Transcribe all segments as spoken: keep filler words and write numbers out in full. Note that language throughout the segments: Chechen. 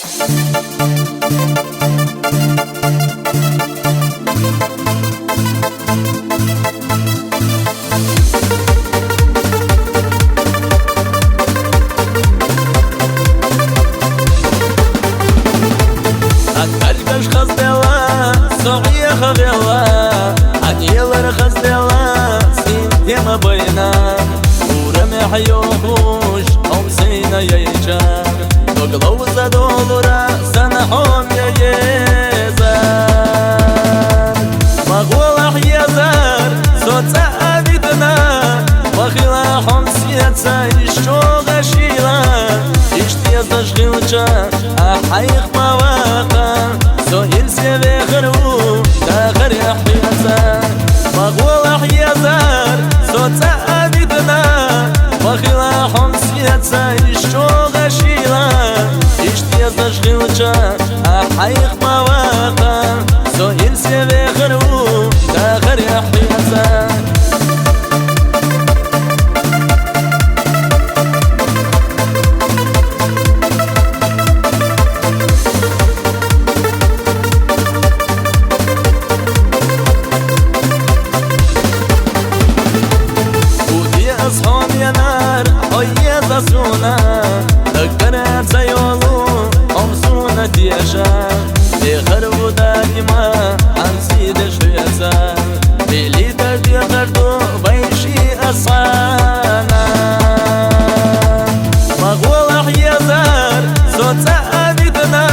Акалгаш хаздела, согъия хавела, акъелар хаздела, син тема байна. Ура мехьёхуш, омсейна яйча. Доглов задолура, сан хьом яезар. Магъула хьезар, соца авидна, вахила хьом сеца, ишчо гашила, иштезаш гъилча, ахьайх мавака, со ил севехру, тахар яхьеца. Магъула хьезар, соца авидна, вахила хьом сеца, ишчо гашила, иштезаш гъилча, ахьайх мавака, со ил севехру, тахар яхьеца. Уди асхьон янар, хьоеза суна, даккара цайолу, омсуна деша, дехар вударима, ансидеш хуяца, билита дехар ду, вайши асхана. Магъула хьезар, соца авидна,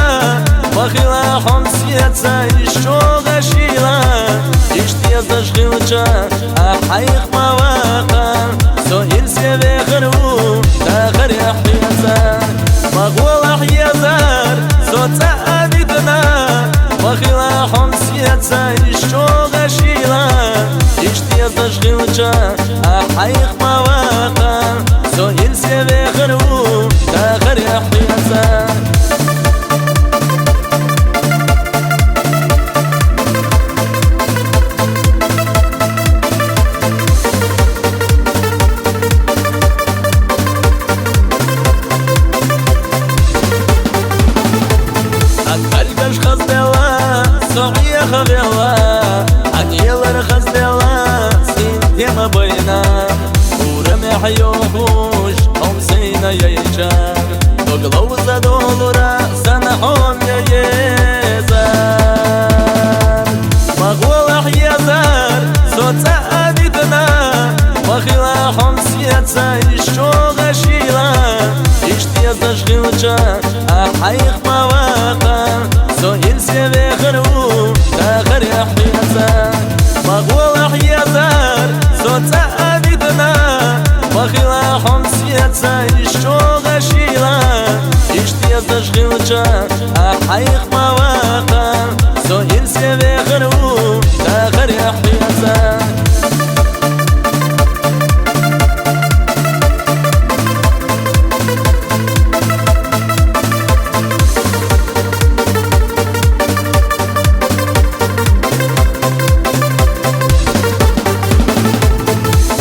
вахила хьом сеца, ишчо гашила, иштезаш гъилча, ахьайх мавака, со ил севехру, тахар яхьеца. Магъула хьезар, соца авидна, вахила хьом сеца, ишчо гашила, иштезаш гъилча, ахьайх мавака, со ил севехру, тахар яхьеца. Акалгаш хаздела, согъия хавела, акъелар хаздела, син тема байна. Ура мехьёхуш, омсейна яйча. Доглов задолура, сан хьом яезар. Магъула хьезар, соца авидна, вахила хьом сеца, ишчо гашила, иштезаш гъилча, ахьайх мавака, со ил севехру, тахар яхьеца. Магъула хьезар, соца авидна, вахила хьом сеца, ишчо гашила, иштезаш гъилча, ахьайх мавака, со ил севехру, тахар яхьеца.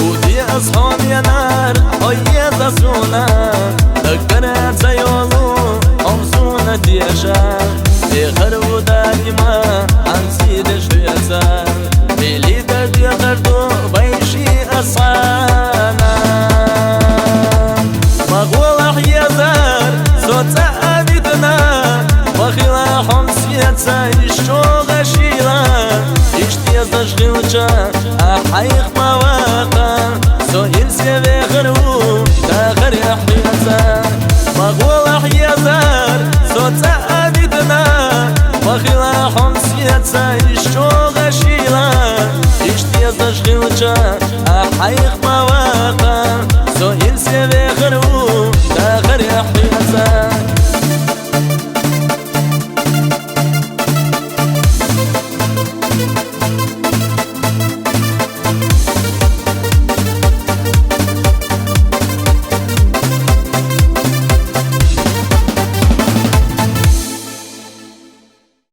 Уди асхьон янар, хьоеза суна, даккара цайолу, омсуна деша, дехар вударима, ансидеш хуяца, билита дехар ду, вайши асхана. Магъула хьезар, соца авидна, вахила хьом сеца, ишчо гашила, иштезаш гъилча, ахьайх мавака, со ил севехру, тахар яхьеца. Магъула хьезар, соца авидна, вахила хьом сеца, ишчо гашила, иштезаш гъилча, ахьайх мавака, со ил севехру, тахар яхьеца.